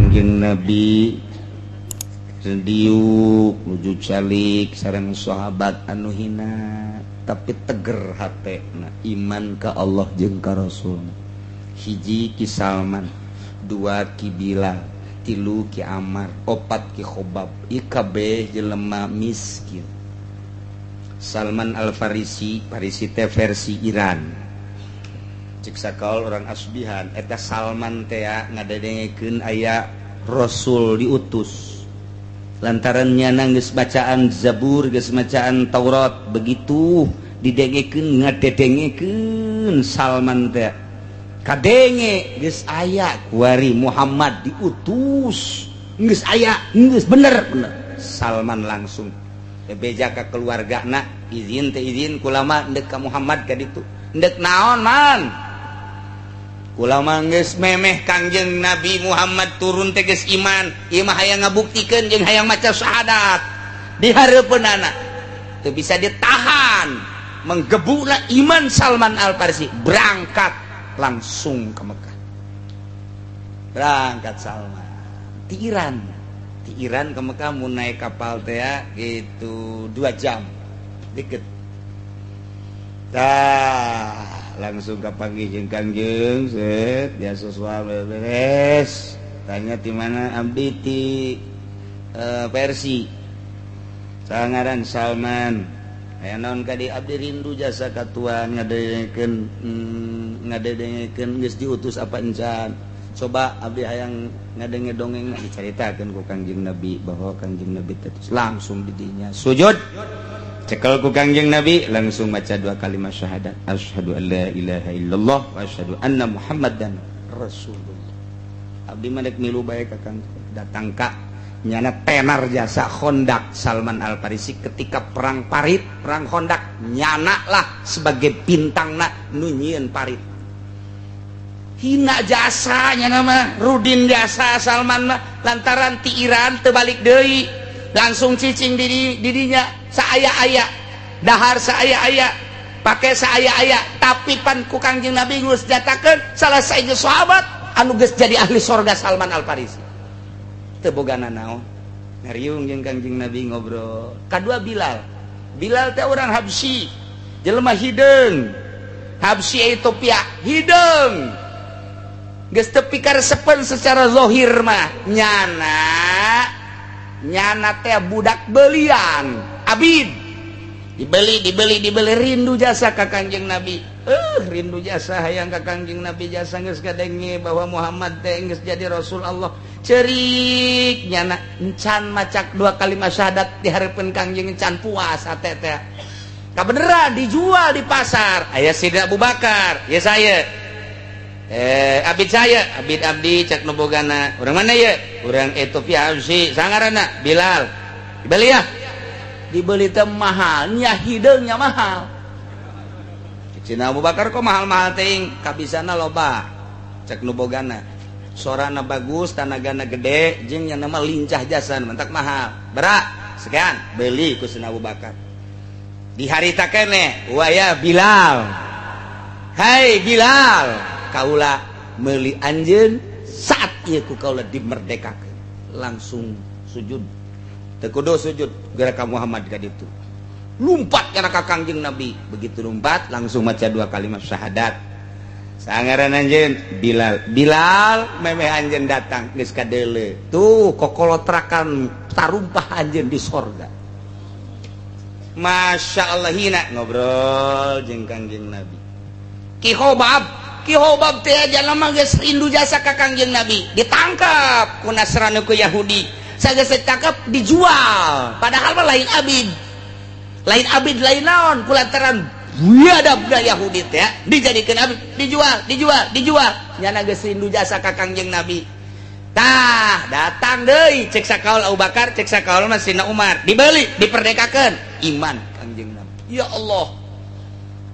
Kangjeng Nabi diuk nuju calik sareng sahabat anu hina tapi teger hatena, iman ka Allah jeung ka Rasul. Hiji Ki Salman, dua Ki Bilal, tilu Ki Amar, opat Ki Khobab. IKB jelema miskin. Salman Al Farisi, Farisi teh versi Iran. Cek sakaul orang Asbihan, eta Salman teh ngadengekeun aya Rasul diutus, lantaran nyana geus bacaan Zabur, geus bacaan Taurat. Begitu didengekeun, ngadedengekeun Salman teh kadenge geus aya kuari Muhammad diutus, geus aya, geus bener bener. Salman langsung beja ka keluargana, "Izin teh, izin, kulama ndek ka Muhammad ka ditu." "Ndek naon, Man?" "Kula mah geus memeh Kangjeng Nabi Muhammad turun teh geus iman. Ieu mah hayang ngabuktikeun jeung hayang maca syahadat di hareupeunana." Teu bisa ditahan, menggebuklah iman Salman Al Farisi, berangkat langsung ke Mekah. Berangkat Salman di Iran, di Iran ke Mekah mau naik kapal teh gitu 2 jam deket. Tah, langsung kapanggih jeung Kangjeng, set biasa suami beres, tanya, "Di mana?" "Abdi ti Persi." "Sangaran?" "Salman." "Aya naon ka dieu?" "Abdi rindu jasa ka tuan, ngadengekeun ngadengekeun geus diutus apa encan. Coba abdi hayang ngadenge dongeng." Dicaritakeun ku Kangjeng Nabi bahwa Kangjeng Nabi teh langsung didinya sujud, cekel ku Kangjeng Nabi, langsung maca dua kalimat syahadat, "Asyhadu an la ilaha illallah wa asyhadu anna Muhammadan Rasulullah." "Abdi mah dek milu bae ka Kang." Datang ka nyana tenar jasa Khondak. Salman Al Farisi ketika perang parit, perang Khondak, nyana lah sebagai bintang na nu nyieun parit. Hina jasanya nama Rudin jasa Salman mah, lantaran ti Iran terbalik deui, langsung cicing di didinya, saaya-aya dahar, saaya-aya pakai, saaya-aya. Tapi pan ku Kangjeng Nabi geus nyatakeun salah sahiji sahabat anu geus jadi ahli sorga Salman Al Farisi. Teu boga nanaon, ngariung jeung Kangjeng Nabi, ngobrol. Kadua Bilal. Bilal teh orang Habsyi, jelema hideung, Habsyi Ethiopia, hideung geus teu pikaresepeun secara zahir mah. Nyana nyana teh budak belian, abid, dibeli, dibeli, dibeli. Rindu jasa ka Kangjeng Nabi, rindu jasa hayang ka Kangjeng Nabi jasa, geus kadenge bahwa Muhammad teh geus jadi Rasul Allah. Cerik nyana, encan macak dua kalimat syahadat di hareupeun Kangjeng encan puas hate teh. Kabeneran dijual di pasar. Aya Sidina Abu Bakar ya, "Saya abid, saya abid, abdi," cek nu bogana. "Urang mana ya?" "Urang Ethiopia sih." "Sangarana?" "Bilal." "Dibeli ya?" Dibeli teh mahalnya, hideungnya mahal. Cek Sidina Abu Bakar, "Kok mahal-mahal teuing?" "Kabisana loba," cek nu bogana, "sorana bagus, tanagana gede, jeung yang nama lincah jasa, mentak mahal berak sekian." Beli ku Sidina Abu Bakar. Di hari keneh waya Bilal, "Hai Bilal, kaula meuli anjeun, saat ieu ku kaula dimerdekakeun." Langsung sujud. Teu kudu sujud gara ka Muhammad ka ditu. Lumpat kana ka Kangjeng Nabi. Begitu lumpat langsung maca dua kalimat syahadat. "Sangaran anjeun?" "Bilal." "Bilal, memeh anjeun datang geus kadeule tuh kokolotrakan tarumpah anjeun di sorga." Masya Allah, hina ngobrol jeung Kangjeng Nabi. Ki Hobab, Ki Hobab teh jalma geus rindu jasa ka Kangjeng Nabi, ditangkap ku Nasrani, ku Yahudi. Sageus ditangkap, dijual, padahal mah lain abid, lain abid, lain naon. Kulantaran biadab Yahudi teh dijadikan abid, dijual, dijual, dijual. Nyana geus rindu jasa ka Kangjeng Nabi. Tah, datang deui, cek sakaul Abu Bakar, cek sakaul mah Sidina Umar, dibeli, diperdekakeun, iman Kangjeng Nabi. Ya Allah,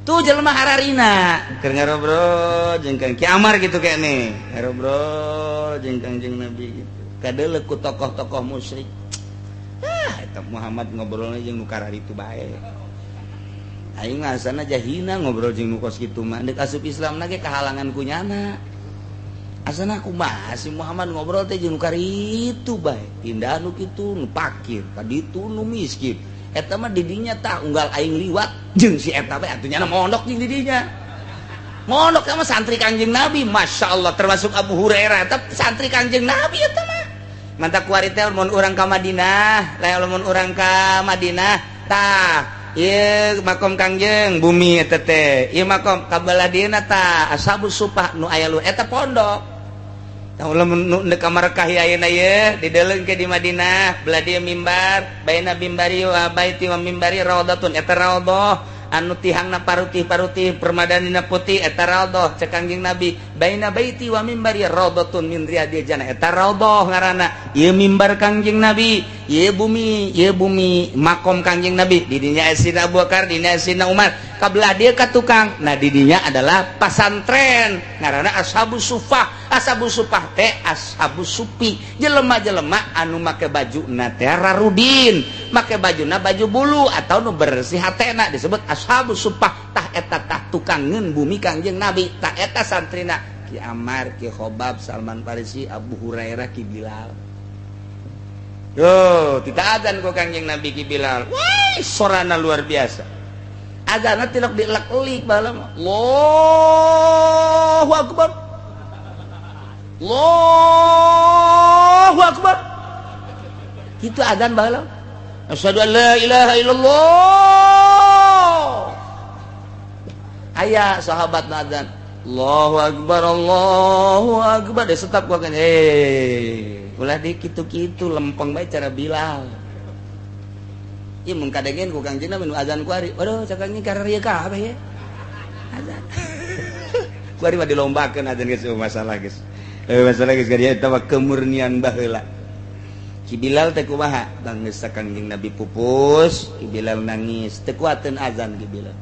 tuh jelema hararina keur ngarobrol jeung Kang Ki Amar gitu kene, ngarobrol jeung Kangjeng Nabi gitu. Kadeuleu ku tokoh-tokoh musyrik, "Ah, eta Muhammad ngobrolnya jeung nu kararitu bae. Aing mah asana jahina ngobrol jeung nu kos kitu mah." Deuk asup Islam ge kahalangan ku nyana. Asana kumaha si Muhammad ngobrol teh jeung nu karitu bae, pindah nu kitu, nu pakir ka ditu, nu miskin. Eta mah didinya tah unggal aing liwat jeung si eta bae, atuh nya mondok jeung didinya, mondok sama santri Kangjeng Nabi. Masya Allah, termasuk Abu Hurairah eta santri Kangjeng Nabi. Eta mah mantap. Kuari teh mun urang ka Madinah, lamun mun urang ka Madinah tah ieu makom Kangjeng, bumi eta teh, ieu makom ka belah dieuna tah Ashabus Supah nu aya lu eta pondok. Lamun nu ka Makkah ayeuna ye dideleng ke di Madinah, belah dieu mimbar, baina mimbari wa baiti wa mimbari raudhatun, eta raudhah anu tihangna parutih-parutih, permadanina putih, eta raudhah. Cek Kangjeng Nabi, baina baiti wa mimbari raudhatun min riyadil jannah, eta raudhah ngaranna. Ieu mimbar Kangjeng Nabi, ieu bumi, ieu bumi makom Kangjeng Nabi. Di dinya Sayyidina Abu Bakar, di dinya Sayyidina Umar. Ka belah dieu ka tukang, nah, di dinya adalah pasantren ngaranna Ashabus Sufah. Ashabus Sufah teh ashabus sufi, jelema-jelema anu make baju na teh rarudin, make bajuna baju bulu atau nu bersih hatena, disebut Ashabus Sufah. Tah, eta tah tukangeun bumi Kangjeng Nabi. Tah, eta santrina Ki Amar, Ki Khobab, Salman Farisi, Abu Hurairah, Ki Bilal. Yo, tidak azan ku Kangjeng Nabi Ki Bilal. Wah, sorana luar biasa. Azanna tilok dielek-elik baheula mah. Allahu Akbar. Allahu Akbar. Itu azan baheula. Asyhadu an la ilaha illallah. Aya sahabat azan. Allahu Akbar, Allahu Akbar. Dia tetap gua kan, eh, ulah di kitu-kitu, lempeng bae cara Bilal. Ieu mun kadengen ku Kangjeng Nabi nu azan kuari. Waduh, cak Kangjeng, kararieu kabeh ye. Azan. Kuari mah dilombakeun azan geus masalah geus. Eh, masalah geus ka eta mah kemurnian baheula. Ki Bilal teh kumaha? Bangsa Kangjeng Nabi pupus, Ki Bilal nangis, teu kuateun azan Ki Bilal.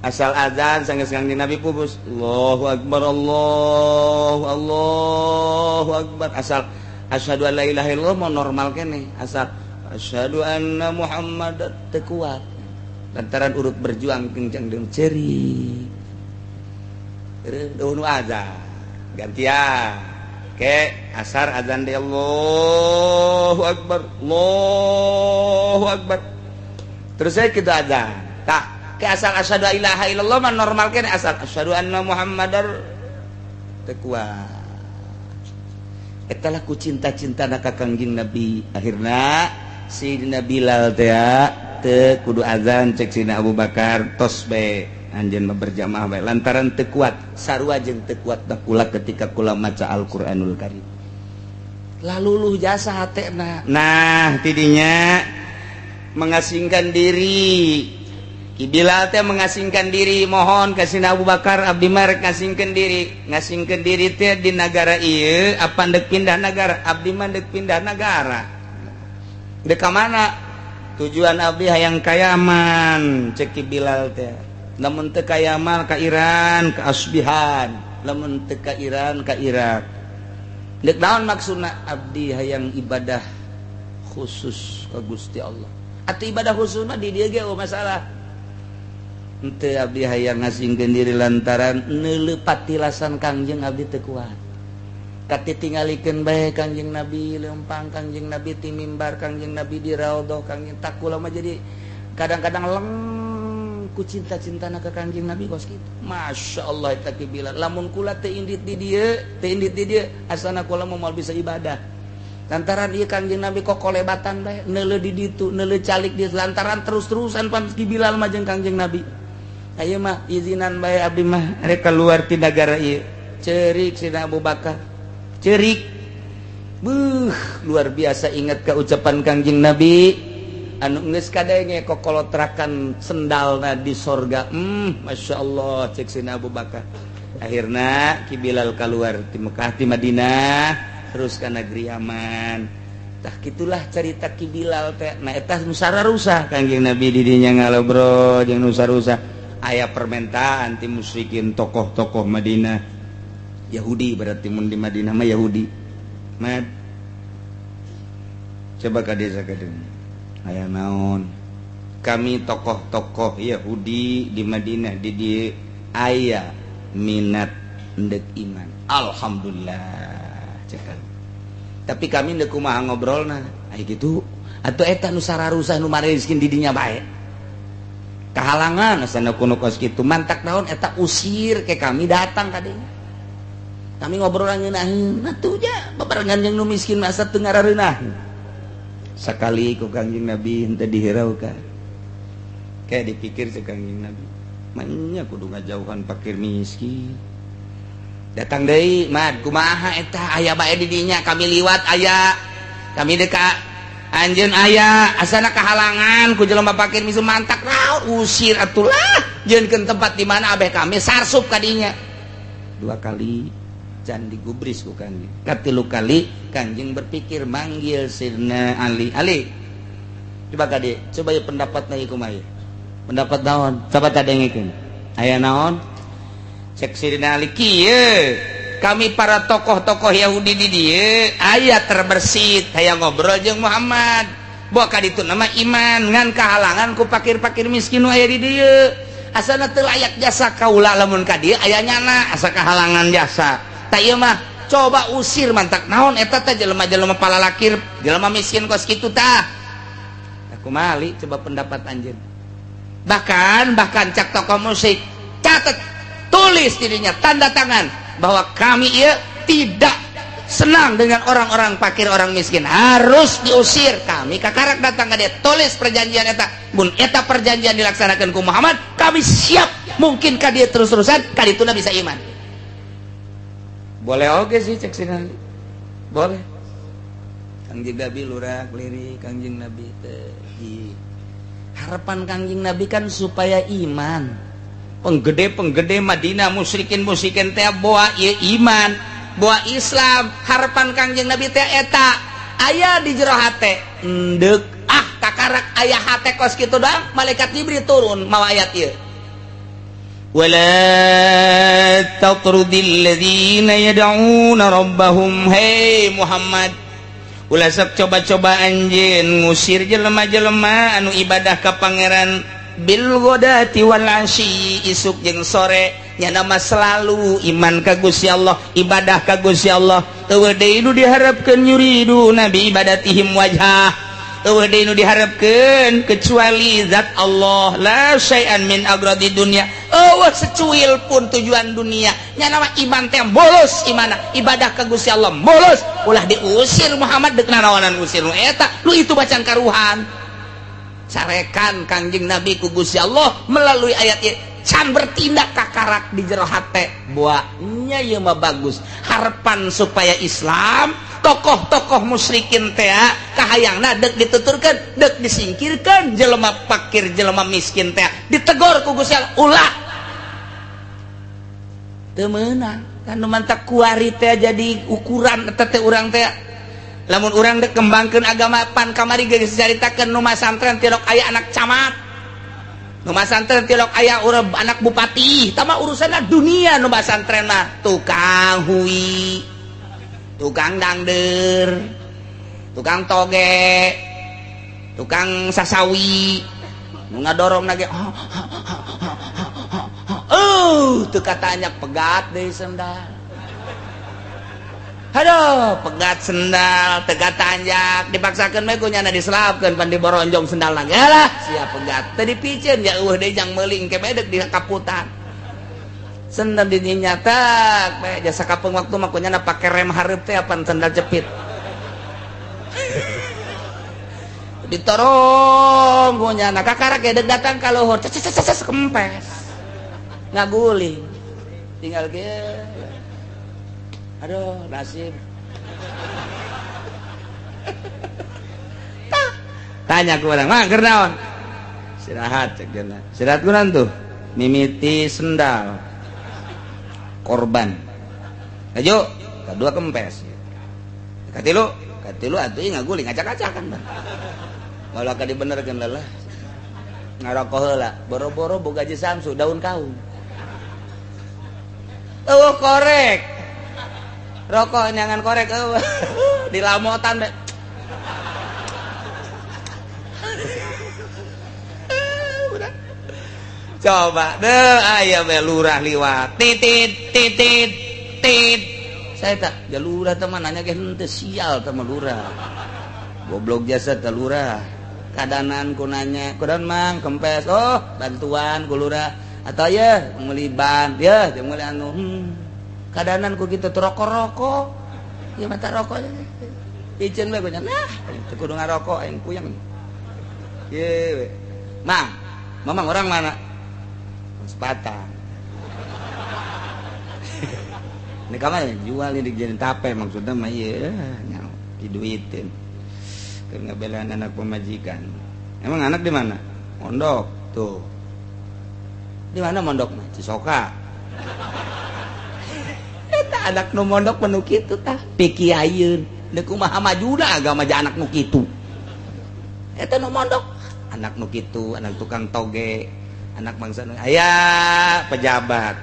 Asal azan sanggeus Kangjeng Nabi pupus, Allahu Akbar, Allahu Allahu Akbar. Asal asyhadu an la ilaha illallah mau normal keneh, asal asyhadu anna Muhammadan teu kuat. Lantaran urut berjuang kencang jeung ceri. Nu azan gantian ke asar azan di Allahu Akbar, Allahu Akbar, terus saya kita azan tak ke asal asyhadu ilaha illallah mah normal kan, asal asyhadu anna Muhammadar teu kuat. Eta lah ku cinta-cinta na ka Kangjeng Nabi, akhirna Sayyidina Bilal teh teu kudu azan. Cek Sayyidina Abu Bakar, tos bae anjeun mah, berjamaah bae, lantaran teu kuat, sarua jeung teu kuat kula ketika kula maca Al-Qur'anul Karim laluluh jasa hatena. Nah, tidinya mengasingkan diri Ki Bilal teh, mengasingkan diri, mohon ka Sayyidina Abu Bakar, abdi mah rek ngasingkeun diri. Ngasingkeun diri teh di nagara ieu apa ndek pindah nagara? Abdi mah ndek pindah nagara. Dek ka mana tujuan? Abdi hayang ka Yaman, cek Ki Bilal teh. Lamun teu ka Yaman, ka Iran, ka Asbihan. Lamun teu ka Iran, ka Irak. Dek naon maksudna? Abdi hayang ibadah khusus ka Gusti Allah. Atau ibadah khusus mah di dieu ge oh masalah. Henteu, abdi hayang ngasingkeun diri lantaran neuleuh patilasan Kangjeng abdi teu kuat. Kati tingalikeun bae Kangjeng Nabi lempang, Kangjeng Nabi ti mimbar, Kangjeng Nabi di raudhah, Kangjeng tak kula mah jadi kadang-kadang leng ku cinta-cintana ka Kangjeng Nabi kos kitu. Masya Allah, eta Ki Bilal. Lamun kula teu indit di dieu, teu indit di dieu, asana kula mah moal bisa ibadah. Lantaran ieu Kangjeng Nabi kok kolebatan bae, neuleuh di ditu, neuleuh calik di, lantaran terus-terusan pan Ki Bilal mah jeung Kangjeng Nabi. Ayo mah izinan bae, abdi mah rek keluar ti nagara ieu. Cerik Sayyidina Abu Bakar. Cerik. Buh, luar biasa, ingat ke ucapan Kangjeng Nabi anu geus kadenge kokolotrakan sendalna di sorga. Masya Allah, cek Sayyidina Abu Bakar. Akhirna Ki Bilal keluar ti Mekah, ti Madinah, terus ke negeri Yaman. Tah, gitulah cerita Ki Bilal teh. Nah, eta nu sararusah Kangjeng Nabi di dinya ngalobrol jeung nu sarusah. Aya permintaan ti musyrikin, tokoh-tokoh Madinah, Yahudi berarti, mun di Madinah mah Yahudi. Mad, coba ka desa ka dieu. Aya naon? Kami tokoh-tokoh Yahudi di Madinah di dieu aya minat. Endek iman. Alhamdulillah cek. Tapi kami ndek kumaha ngobrolna? Ai kitu atuh eta nu sararusah nu mariskin di dinya bae. Kahalangan asana kuno kos kitu mantak naon eta usir ke kami datang kadinya. Kami ngobrol ngeunaheun atuh ja babarengan jeung nu miskin masa teu ngarareunah. Sakali ku Kangjeng Nabi henteu dihiraukan. Kayak dipikir cek Kangjeng Nabi, manya kudu ngajauhan fakir miskin. Datang deui, mad kumaha eta aya bae di dinya kami liwat aya kami deka anjeun aya asana kahalangan ku jelema fakir miskin mantak naon usir atulah jieunkeun tempat di mana abeh kami sarsup ka dinya. Dua kali can digubris ku Kangjeng. Katilu kali Kangjeng berpikir manggil Sidna Ali. Ali, coba kadi, coba ya pendapatna ieu kumaha. Pendapat naon? Coba tadengikeun. Aya naon? Cek Sidna Ali kieu. Kami para tokoh-tokoh Yahudi di dieu aya terbersit hayang ngobrol jeung Muhammad. Boa ka ditu nama iman ngan kahalangan ku pakir-pakir miskin nu aya di dieu. Asana teu layak jasa kaula lamun ka dieu aya nyana asa kahalangan jasa. Tah ieu mah coba usir mantak naon eta teh jelema-jelema palalakir, jelema miskin kos kitu tah. Kumaha Ali coba pendapat anjeun. Bahkan bahkan cak tokoh musik catat tulis dirinya tanda tangan bahwa kami ieu tidak senang dengan orang-orang fakir orang miskin harus diusir. Kami kakarak datang ke dia tulis perjanjian eta mun eta perjanjian dilaksanakan ku Muhammad kami siap mungkin ka dia terus-terusan ka dituna bisa iman. Boleh oke sih cek Sidna Ali. Boleh. Kangjeng Nabi lurak lirik Kangjeng Nabi teh harapan Kangjeng Nabi kan supaya iman. Penggede-penggede Madinah musyrikin-musyrikin teh boa ieu iman, boa Islam. Harapan Kangjeng Nabi teh eta aya di jero hate. Endek ah kakarak aya hate kos kitu doang malaikat Jibril turun mawa ayat ieu. Wala tatrudil ladzina yad'una rabbahum hey Muhammad ulah sok coba-coba anjeun ngusir jelema-jelema anu ibadah ka pangeran bil ghadati wal asyi isuk jeung sore nya nama selalu iman ka Gusti Allah ibadah ka Gusti Allah eueuh deui nu diharapkeun yuridu nabi ibadatihim wajhah eueuh deui nu diharapkeun kecuali zat Allah la syai'an min agradi dunya eueuh secuil pun tujuan dunia nya nama iman teh mulus imana ibadah ka Gusti Allah mulus ulah diusir Muhammad deuk nanaonan ngusir nu eta lu itu bacaan karuhan carekan Kangjeng Nabi ku Gusti Allah melalui ayat ieu can bertindak kakarak di jero hate buahnya ieu mah bagus harapan supaya Islam tokoh-tokoh musyrikin teh kahayangna deuk dituturkeun deuk disingkirkeun jelema fakir jelema miskin teh ditegor ku Gusti Allah ulah teu meunang kan nu mantak kuari teh jadi ukuran eta teh urang teh lamun urang dek kembangkeun agama pan kamari geus dicaritakeun nu masantren tilok aya anak camat nu masantren tilok aya urang anak bupati tama urusanna dunia nu masantren mah tukang hui tukang dangder tukang toge tukang sasawi nu ngadorong nage teu katanya pegat deui sendal. Aduh, pegat sendal, teu tanjak, dipaksakeun we ku nyana diselapkeun pan diboronjong sendal lagi. Alah, siap pegat. Teu dipiceun ya eueuh deui jang meuling ke bedek di kaputan. Sendal di nyatak bae jasa kapeung waktu mah ku nyana pake rem hareup teh apan sendal jepit. Ditorong ku nyana kakarak ge datang ka luhur, ces kempes. Ngaguling. Tinggal kieu. Aduh, nasib. Tanya ke orang, mah keur naon? Istirahat cek jana. Istirahat kunaon tuh? Mimiti sendal. Korban. Ayo, kadua kempes. Katilu, katilu atuh ngaguling acak-acakan, Bang. Malah ka dibenerkeun lelah. Ngarokok heula, boro-boro boga Haji Samsu daun kaung. Eueuh korek. Rokok nyangan korek eueuh. Di lamotan be. Coba deh aya we lurah liwat titit titit tit. Saya tak ya lurah teman nanya ke henteu sial teh lurah. Goblok jasa teh lurah. Kadanan ku nanya, kudaon mang kempes. Oh, bantuan ku lurah. Atau ya meuli ban, ya jeung meuli anu. Kadanan ku kitu rokok-rokok. Ya mata rokok. Iceun we nya. Nah, teu kudu ngarokok aing puyeng. Ye we. Mang, mamang orang mana? Sepatang. Ini kamar jual ini dijadiin tape maksudnya mah ieu nya diduitin. Keur ngabelaan anak pemajikan. Emang anak di mana? Mondok tuh. Di mana mondok mah? Cisoka. Eta anak nu mondok menu kitu tah pikiayeun. Deuk kumaha majuna agama ja anak nu kitu. Eta nu mondok anak nu kitu, anak tukang toge, anak bangsa aya pejabat.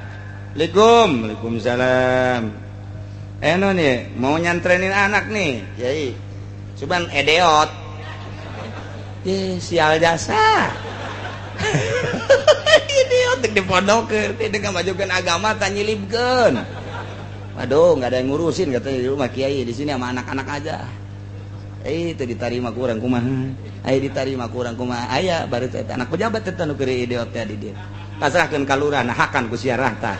Assalamualaikum. Waalaikumsalam. Eno nih mau nyantrenin anak nih kiai, cuman edeot. Sial jasa. Idiot di pondokeun teh ngamajukeun agama tah nyilibkeun. Waduh, nggak ada yang ngurusin katanya di rumah kiai, di sini sama anak-anak aja. Itu ditarima kurang kumaha. Aya ditarima kurang kumaha. Aya baru teh anak pejabat teh nu keur idiot teh di dieu. Pasrahkeun ka lurah nah hakan ku siarah tah.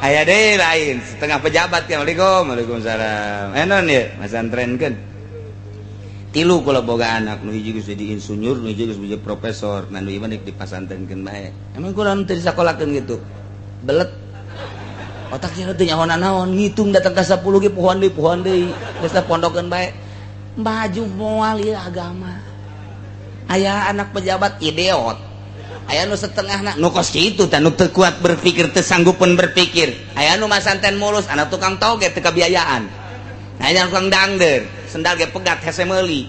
Aya deui lain setengah pejabat ya. Assalamualaikum. Waalaikumsalam. Enon ye masantrenkeun. Tilu kula boga anak nu hiji geus jadi insinyur, nu hiji geus jadi profesor, nah nu ieu mah dipasantrenkeun bae. Emang kurang teu disakolakeun gitu. Belet. Otaknya teu nyaho naon, ngitung datang ka 10 ge pohoan deui, geus teh pondokeun bae. Maju moal ieu agama. Aya anak pejabat idiot. Aya nu setengahna nu kos kitu teh nu teu kuat berpikir, teu sanggupeun berpikir. Aya nu masanten mulus, anak tukang toge teu kabiayaan. Aya tukang dangder, sendal ge pegat hese meuli.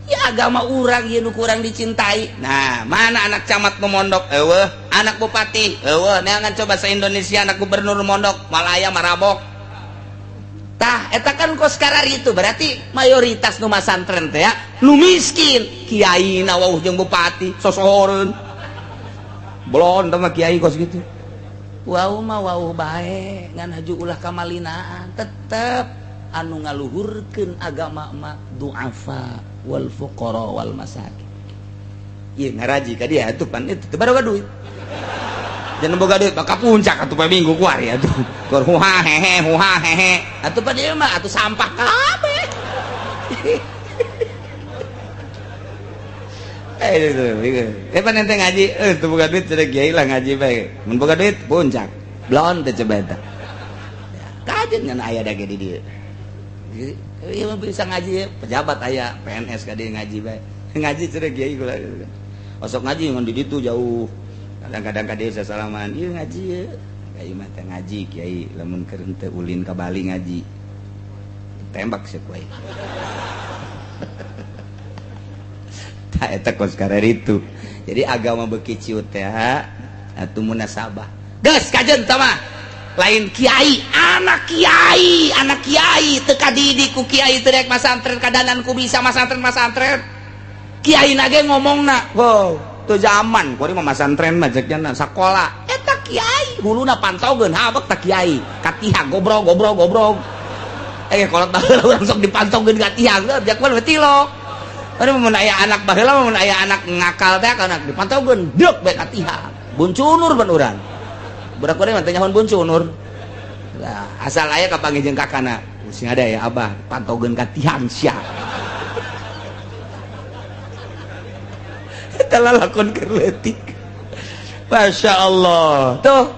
Ya agama urang ieu nu kurang dicintai. Nah, mana anak camat nu mondok? Eueuh, anak bupati eueuh. Neangan coba se-Indonesia anak gubernur mondok, Malaya marabok. Tah, eta kan kos kararitu berarti mayoritas nu masantren teh ya nu miskin. Kiai na wauh jeung bupati sosohoreun. Blon teh mah kiai kos gitu. Wau mah wau bae ngan haju ulah kamalinaan, tetep anu ngaluhurkeun agama mah duafa wal fuqara wal masakin. Ieu ngaraji ka dia atuh pan itu teu baroga duit. Jangan boga duit maka puncak atuh poe minggu kuari atuh. Keur huha hehe huha hehe. Atuh pan ieu mah atuh sampah kabeh. Pan ente ngaji, teu boga duit cenah kiai lah ngaji bae. Mun boga duit puncak. Blon teh coba eta. Kajen ngan aya da ge di dieu. Ieu mah bisa ngaji pejabat aya PNS ka dieu ngaji bae. Ngaji cenah kiai kula. Osok ngaji ngan di ditu jauh. Kadang-kadang ka dieu sasalaman, ieu ngaji ye. Kiai mah teh ngaji kiai lamun keur henteu ulin ka Bali ngaji. Tembak sia ku aing. Tah eta kos kararitu. Jadi agama beuki ciut teh atuh munasabah. Geus kajeun tah mah. Lain kiai, anak kiai teu kadidik ku kiai teu rek masantren kadanan ku bisa masantren. Kiai na ge ngomongna, wow, teu zaman kuari mah masantren mah cek nya sakola. Eta kiai huluna pantaukeun habek tah kiai, ka tihang gobrog gobrog gobrog. Kolot baheula urang sok dipantaukeun ka tihang, jak mah tilok. Aduh mun aya anak baheula mun aya anak ngakal teh kana dipantaukeun deuk bae ka tihang. Buncunur ban urang. Budak kuring mah teh nyahoan buncunur. Lah, asal aya kapanggih jeung kakana. Sing ada ya abah pantaukeun ka tihang sia. Eta lalakon keur leutik. Masya Allah. Tuh,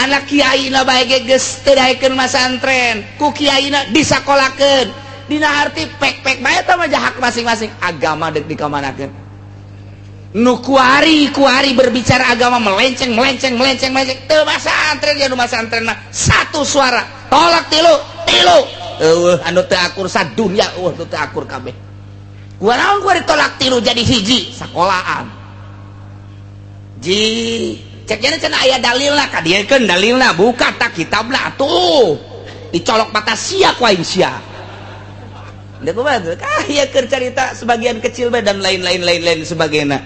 anak kiai na bae ge geus teu daekeun masantren, ku kiai na disakolakeun. Dina arti pek-pek bae eta mah hak masing-masing. Agama deuk dikamanakeun. Nu kuari berbicara agama melenceng melenceng melenceng melenceng. Teu masantren ya nu masantren mah satu suara. Tolak tilu, tilu. Eueuh anu teu akur sadunya eueuh nu teu akur kabeh. Gua naon gua ditolak tilu jadi hiji sakolaan. Ji cek nya cenah aya dalilna kadiekeun dalilna buka tak kitabna atuh. Dicolok mata sia ku aing sia. Ndek kumaha tuh? Kah ieu keur carita sebagian kecil bae dan lain-lain lain-lain sebagainya.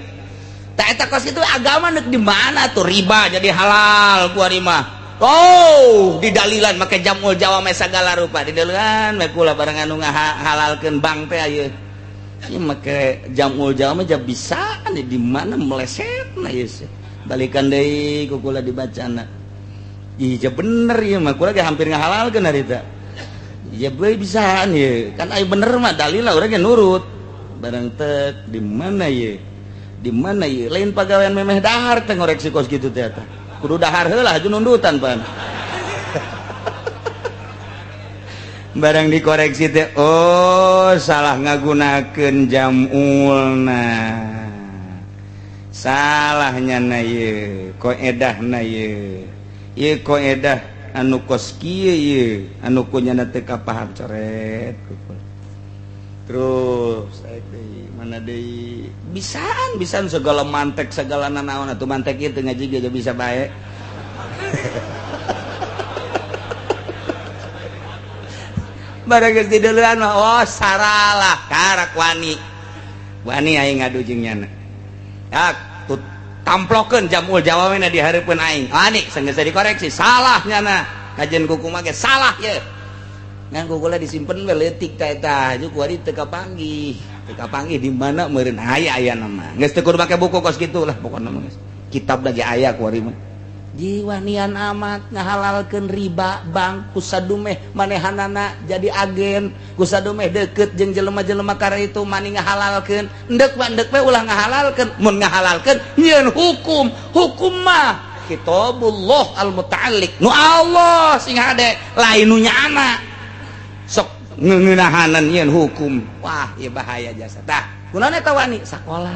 Tak eta kos itu agama nek di mana tuh riba jadi halal ku ari mah. Oh, didalilan make jamul jawame sagala rupa didalilan we kula barang anu ngahalalkeun bank teh ieu. Ieu make jamul jawame ja bisa di mana melesetna ieu sih. Balikan deui ku kula dibacana. Ih, ja bener ieu mah kula ge hampir ngahalalkeun harita. Ya boleh bisaan ya kan ayo bener mah dalil lah orangnya nurut barang tek di mana ya di mana ya lain pagawean memeh dahar teh ngoreksi kos gitu teh eta kudu dahar heula aju nundutan pan barang dikoreksi teh oh salah ngagunakeun jamulna salahnya na ye koedahna ye ieu koedah anu kos kieu ieu anu kunyana teu kapaham coret terus deui mana deui bisaan bisaan segala mantek segala nanaon atuh mantek ieu teu ngaji ge bisa bae barang geus dideulean mah oh saralah karak wani wani aing ngadu jeung nyana ya tamplokeun jamul jawamena di hareupeun aing wani sanggeus dikoreksi salah nyana kajian kuku mah ge salah ye ngan kukula disimpen we leutik ta eta aju kuari teu kapanggih di mana meureun aya aya nama geus teu kudu make buku kos kitu lah pokona mah geus kitab lagi aya kuari mah jiwanian amat ngahalalkeun riba bank kusadumeh manehanana jadi agen kusadumeh deket jeung jelema-jelema kara itu mani ngahalalkeun endek mah endek we ulah ngahalalkeun mun ngahalalkeun nyieun hukum hukum mah kitabullah al-muta'alliq nu Allah sing hade lain nu nyaana sok ngeunahanan nyieun hukum wah ieu bahaya jasa tah kunaon eta wani sakola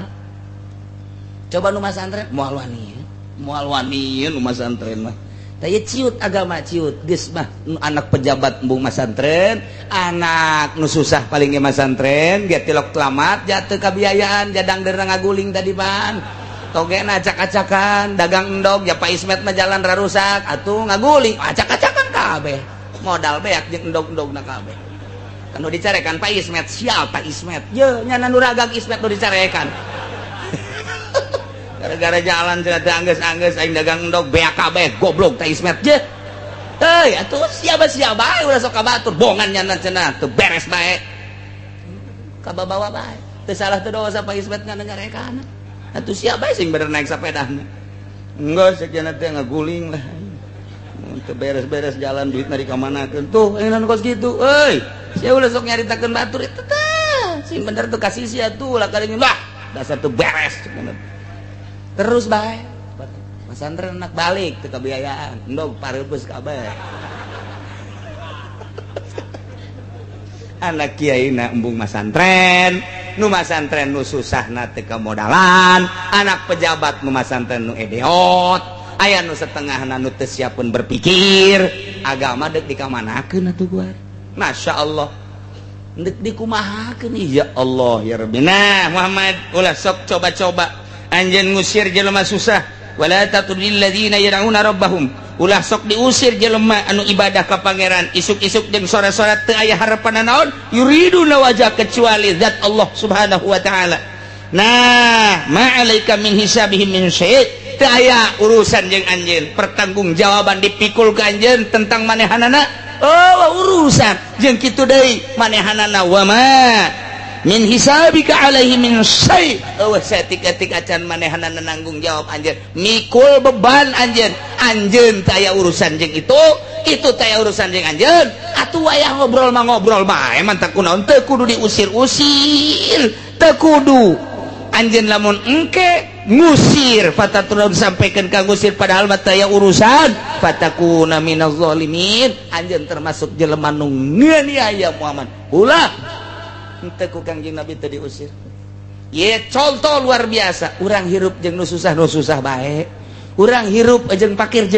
coba nu masantren moal wani moal wani nu masantren mah tah ieu ciut agama ciut geus mah anak pejabat embung masantren anak nu susah paling ge masantren ge tilok telamat jatuh kabiayaan jadang derna ngaguling tadi pan togena acak-acakan dagang endog ya Pak Ismet mah jalan rarusak atuh ngaguling acak-acakan kabeh modal beak jeung endog-endogna kabeh kan nu dicarekan Pak Ismet sial Pak Ismet ye nya nu ragang Ismet nu dicarekan gara-gara jalan cenah teu anggeus-anggeus aing dagang endog beak kabeh goblok teh Ismet je euy atuh siapa-siapa bae ulah sok ka batur bongan nyana cenah teu beres bae kababawa bae teu salah teu dosa Pak Ismet ngana nyarekan atuh siapa bae sing bener naik sapedahna enggeus cenah teh ngaguling lah teu beres-beres jalan duitna dikamanakeun tuh ayeuna kos kitu euy sia ulah sok nyaritakeun batur itu teh sing bener tuh kasih sia tuh lah kali lah dasar teu beres cenah terus bae pesantren anak balik teu kabiayaan endog pareupeuh kabeh anak kiai na embung masantren nu masantren nu susahna teu kamodalan anak pejabat nu masantren nu edeot aya nu setengahna nu teu siapeun berpikir agama deuk dikamanakeun atuh guar Masya Allah deuk dikumahakeun ya Allah ya Rabbi nah Muhammad ulah sok coba-coba anjeun ngusir jelema susah wala tatrudil ladzina yad'una rabbahum ulah sok diusir jelema anu ibadah ka pangeran isuk-isuk jeung sore-sore teu aya harapan naon yuriduna wajah kecuali zat Allah Subhanahu wa taala nah ma alaika min hisabihim min syai' teu aya urusan jeung anjeun pertanggungjawaban dipikul ka anjeun tentang manehanana oh urusan jeung kitu deui manehanana wa ma min hisabika alaihi min syai' eueuh saetik-etik acan manehanana nanggung jawab anjeun mikul beban anjeun anjeun teu aya urusan jeung itu teu aya urusan jeung anjeun atuh wayah ngobrol mah ngobrol bae mantap kunaon teu kudu diusir-usir teu kudu anjeun lamun engke ngusir fatatun sampaikan ka ngusir padahal mah teu aya urusan fatakuna minaz zalimin anjeun termasuk jelema nu nganiaya Muhammad ulah henteu ku Kangjeng Nabi teu diusir. Ye contoh luar biasa urang hirup jeung nu susah bae urang hirup jeung pakir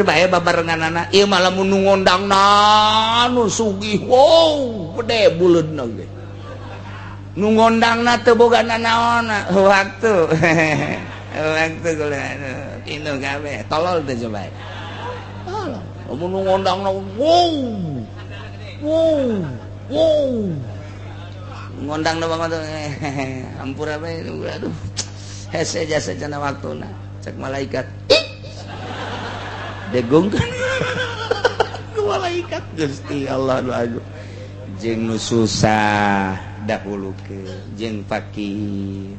bae babarenganana ieu mah lamun nu ngondangna nu sugih wow gede buleudna ge nu ngondangna teu boga nanaonna waktu waktu kula inu kabeh tolol teh coba tolol lamun nu ngondangna wow wow wow Ngondang na banget, ampura bae, aduh. Hese jasa jana waktuna. Cek malaikat. Degungkeun ku malaikat. Gusti Allah nu agung. Jeung nu susah dahulukeun, jeung fakir.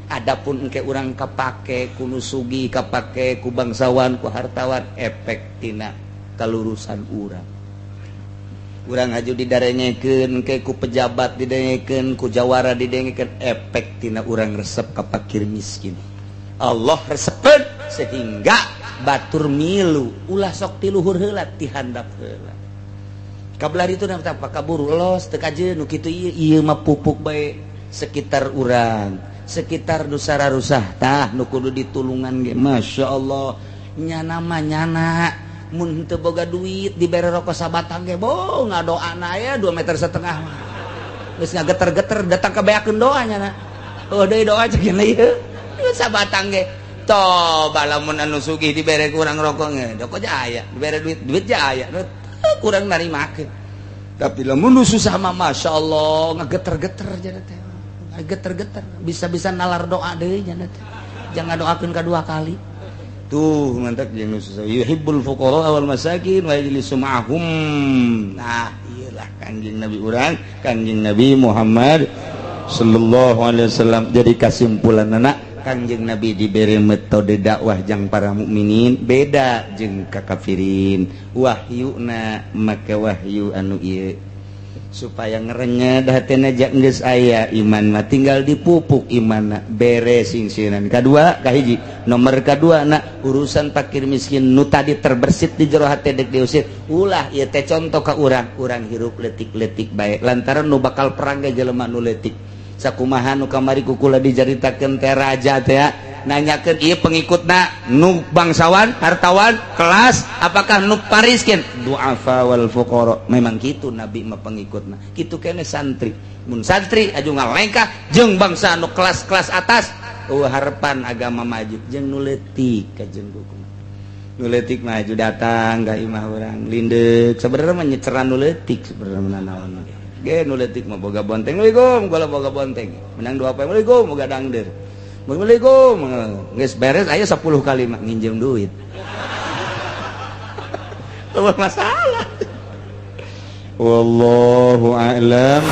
Adapun engke urang kapake ku nu sugih, kapake ku bangsawan, ku hartawan, efek tina kalurusan urang. Urang aju didarengekeun ke ku pejabat, didengekeun ku jawara, didengekeun, efek tina urang resep ka fakir miskin. Allah resepeun sehingga batur milu. Ulah sok ti luhur heula, ti handap heula. Kabelah itu apa kaburu los teu kajeun nu kitu ieu. Ieu mah pupuk bae sekitar urang, sekitar nu sararusah. Tah, nu kudu ditulungan ge Masya Allah, nyana mah nyana mun teu boga duit dibere rokok sabatang ge bo ngadoana aya 2,5 meter mah geus ngageter-geter datang ka beakeun doa nyana. Oh deui doa cek ieu sabatang ge. Toh lamun anu sugih dibere kurang rokok ge rokok aya, dibere duit duit aya, kurang narimakeun. Tapi lamun nu susah mah Masya Allah, ngageter-geter jana teh, geter-geter, bisa-bisa nalar doa deui jana teh, jangan doakeun kedua kali. Tuh mantap, jeung nu susah, yuhibbul fuqara wal masakin wa yajlisu ma'ahum. Nah, iyalah Kanjeng Nabi urang, Kanjeng Nabi Muhammad sallallahu alaihi wasallam. Jadi kasimpulan anak, Kanjeng Nabi diberi metode dakwah jang para mukminin beda jeung kakafirin. Wahyuna make wahyu anu ieu supaya ngerenyet hatena. Geus aya iman mah tinggal dipupuk iman, bere singsinan. Kadua, kahiji nomor kadua na urusan fakir miskin nu tadi terbersit di jero hate dek diusir ulah. Ieu teh contoh ka urang, urang hirup letik-letik bae lantaran nu bakal perang ge jelema nu letik. Sakumaha nu kamari ku kula dicaritakeun teh, raja teh nanyakeun ieu pengikutna nu bangsawan, hartawan, kelas, apakah nu pariskin, duafa wal fuqara. Memang gitu nabi mah pengikutna kitu kene. Santri, mun santri aju ngalengkah jeung bangsa nu kelas-kelas atas, oh harapan agama maju. Jeung nu leutik kajeng nu leutik maju datang ka imah urang lindeuk. Sebenarnya mah nyeceran nu leutik, sebenarnya naon ge nu leutik mah boga bonteng, Assalamualaikum, kula boga bonteng menang dua apa, Assalamualaikum, boga dangder, Assalamualaikum, geus beres aya 10 kali mah nginjem duit. Eueuh masalah. Wallahu a'lam.